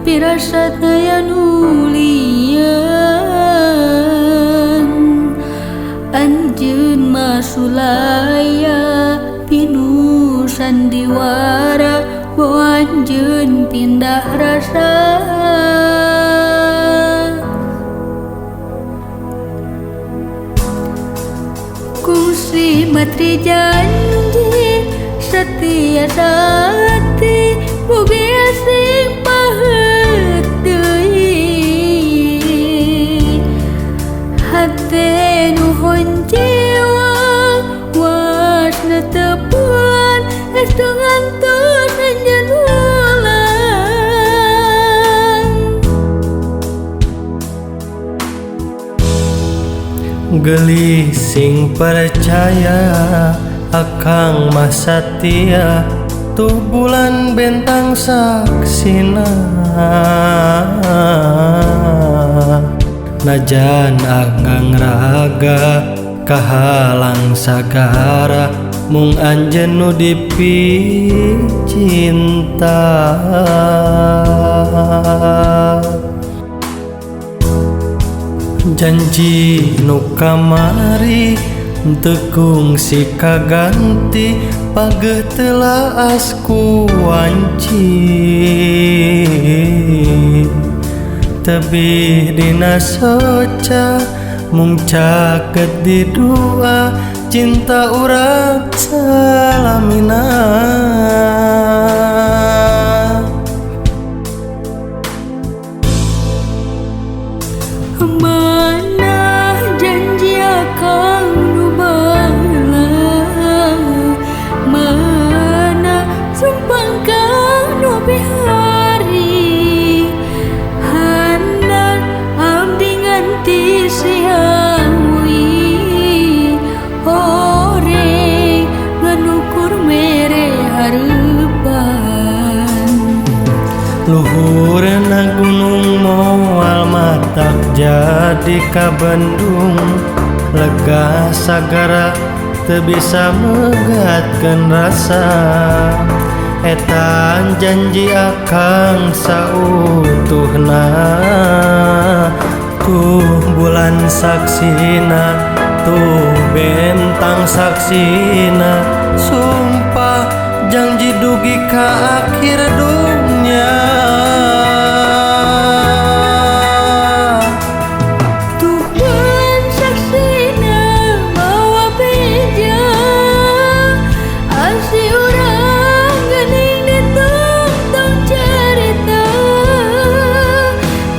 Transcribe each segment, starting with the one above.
Pirasat aya nu lian anjeun masulaya pinu sandiwara bawa anjeun pindah rasa. Kungsi matri janji setia sati mugi sing pahet deui hate nu honjiwa wasna tepuan estu ngantos anjeun ulang. Geli sing percaya akang mah satia tuh bulan bentang saksina. Najan akang raga kahalang sagara mung anjeun nu dipicinta. Janji nu kamari teu kungsi kaganti pageuh teu laas ku wanci. Tebih dina soca mung caket di dua cinta urang salamina. Mana janji akang nu baheula, mana sumpah kang nu bihari, hanan abdi nganti siang wi hore nganukur mere hareupan. Luhurna gunung moal matak jadi kabendung lega sagara teu bisa megatkeun rasa. Etan janji akang sautuhna tuh bulan saksina tuh bentang saksina sumpah janji dugi ka akhir dunya. Tuhan saksina mawa beja asih urang geuning ditungtong carita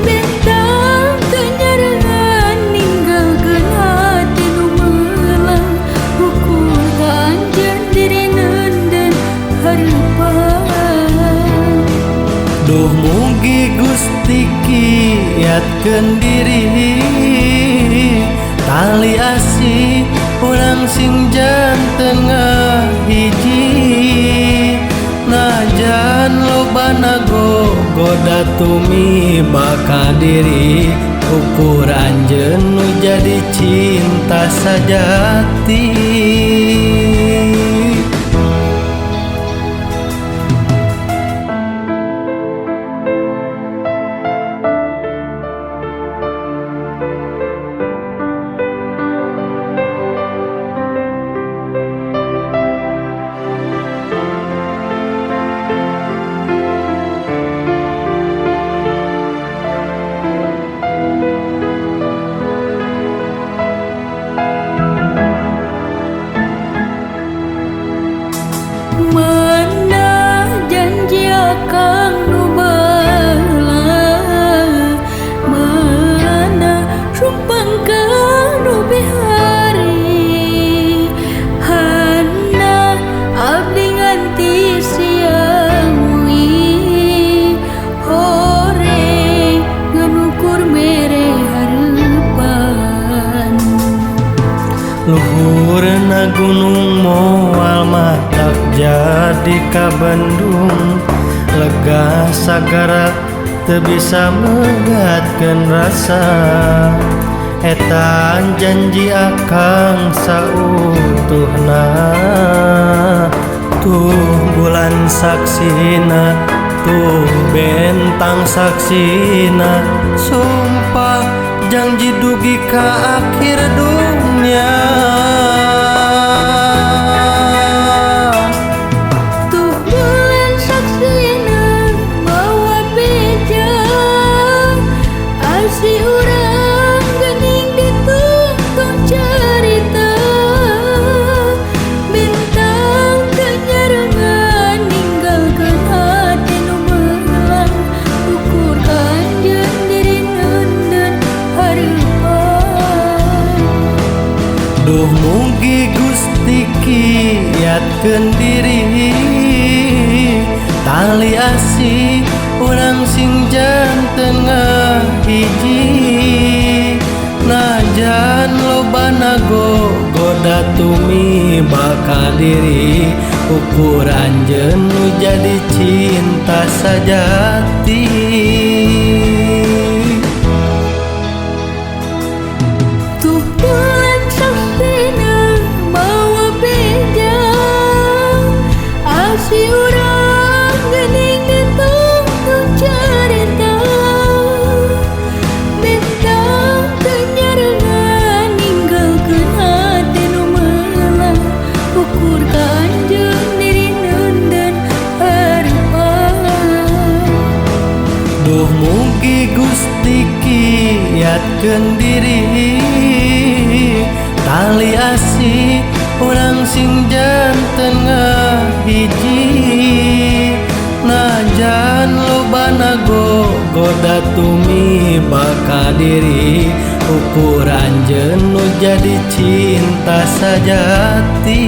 bentang teu nyarengan ninggalkeun hati nu meulang ukur ka anjeun diri neundeun hareupan. Duh mugi Gusti kiatkeun diri tali asih urang sing janten ngahiji. Najan lobana gogoda tumiba ka diri ukur anjeun nu jadi cinta sajati. Mana janji akang nu baheula, mana sumpah kang nu bihari, hana abdi nganti siang wi hore nganukur mere hareupan. Luhurna gunung moal matak jadi kabendung lega sagara teu bisa megatkeun rasa. Etan janji akang sautuhna tuh bulan saksina Tuh bentang saksina sumpah janji dugi ka akhir dunia. Tuh bulan saksina mawa beja asih urang geuning ditungtung carita. Bintang teu nyarengan ninggalkeun hati nu melang ukur ka anjeun diri neundeun hareupan. Duh mugi Gusti kiatkeun diri tali asih urang sing janten ngahiji. Najan lobana gogoda tumiba ka diri ukur anjeun nu jadi cinta sajati. Tuh bulan saksina mawa beja asih urang geuning ditungtung carita. Bintang teu nyarengan ninggalkeun hati nu melang ukur ka anjeun diri neundeun hareupan. Duh mugi Gusti kiatkeun diri tali asih urang sing janten ngahiji. Najan lobana gogoda tumiba ka diri ukur anjeun nu jadi cinta sajati.